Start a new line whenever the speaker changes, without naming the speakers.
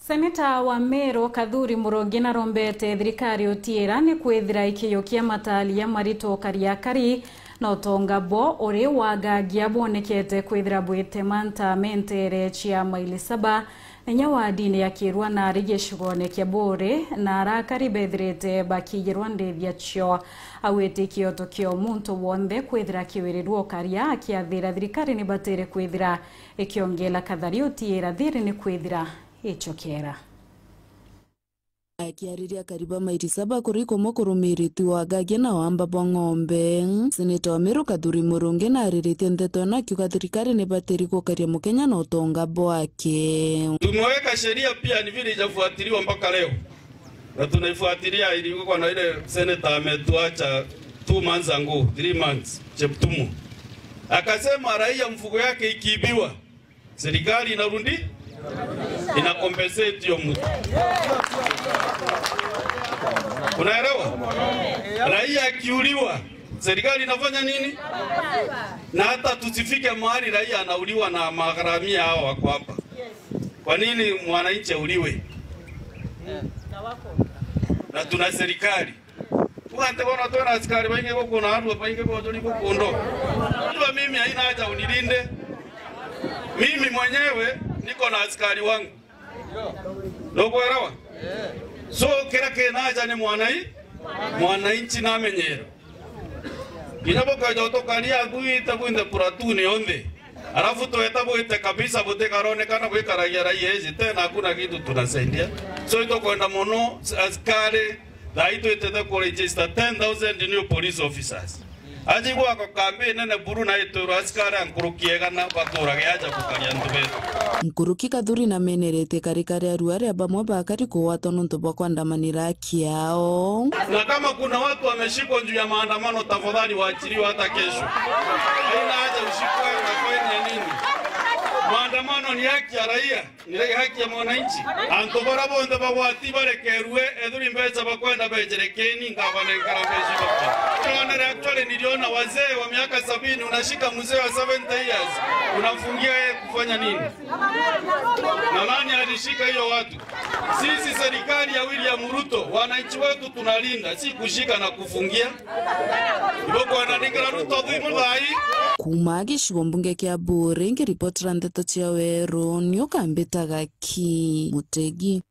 Seneta wa Meru Kathuri Murungi na rombete thirikari utiira ni kwithira ikiyukia matalia marito kariakari na utonga bo uri wagagia bonekete kwithira bwite manta mentere chia maili 7 na wadi ya Kirwa na rigicigone kia Buri na arakari bethirite bakigirwa ndithia cio awete kioto kio muntu wonthe kwithira kiwirirwo karia akiathira thirikari ni batere kwithira ikiongela kathari utiira thiri ni kwithira ichokera.
Akiariria kariba maili 7 kuriko mokurumiriti wagagia na wamba bwa ng'ombe. Seneta wa Meru Kathuri Murungi na ariritie ndeto na akiuga thirikari ni batiri gukaria mukenya na utonga bwake.
Tumeweka sheria pia ni vile ijafuatiliwa mpaka leo, na tunaifuatilia. Ilikuwa na ile seneta ametuacha 2 months ago, 3 months Cheptumo, akasema raia mfuko yake ikiibiwa serikali inarundi ina compensate hiyo mtu. Unaelewa? Raia akiuliwa serikali inafanya nini? Na hata tusifike mahali raia anauliwa na magharamia hao wako hapa. Kwa nini mwananchi auliwe? Na tuna serikali. Uante bona tuna askari bainge boko na watu bainge boko joli boko ndo. Mimi haina haja unilinde. Mimi mwenyewe niko na askari wangu. Ndokuelewa? So kila kenaja ni mwananchi na menyero. Kinaboka jotokalia guita gwinda puratuni onde. Alafu tueta boite kabisa bote karonekana bwikaragia raia hizi tena hakuna kitu tunasaidia. So ito kwenda mono askari daito itete ku register 10,000 new police officers. Aji kwa kambi nene buru na ituru askari ankurukiega na baturage aja kukaria ndu.
Nkuruki Kathuri na menerete karikari aruare abamwe bakari kuwatwa nontu bwa kuandamanira kiao.
Na kama kuna watu wameshikwa juu ya maandamano, tafadhali waachiliwe hata kesho. Haina haja ushikwe na kwenye nini. Maandamano ni haki ya raia, ni haki ya mwananchi. Antobora bonde babwati barekerwe eduri mbecha bakwenda bejerekeni ngabanengara beji bakwa. Tunaona actually niliona wazee wa miaka 70, unashika mzee wa 70 years unamfungia yeye kufanya nini? Na nani alishika hiyo watu? Sisi serikali ya William Ruto, wananchi wetu tunalinda, si kushika na kufungia. Iboko ananingara Ruto dhimulai.
Kuma gicigo mbunge kia Buri ngiripotera ndeto cia Weru niukambitaga ki Mutegi.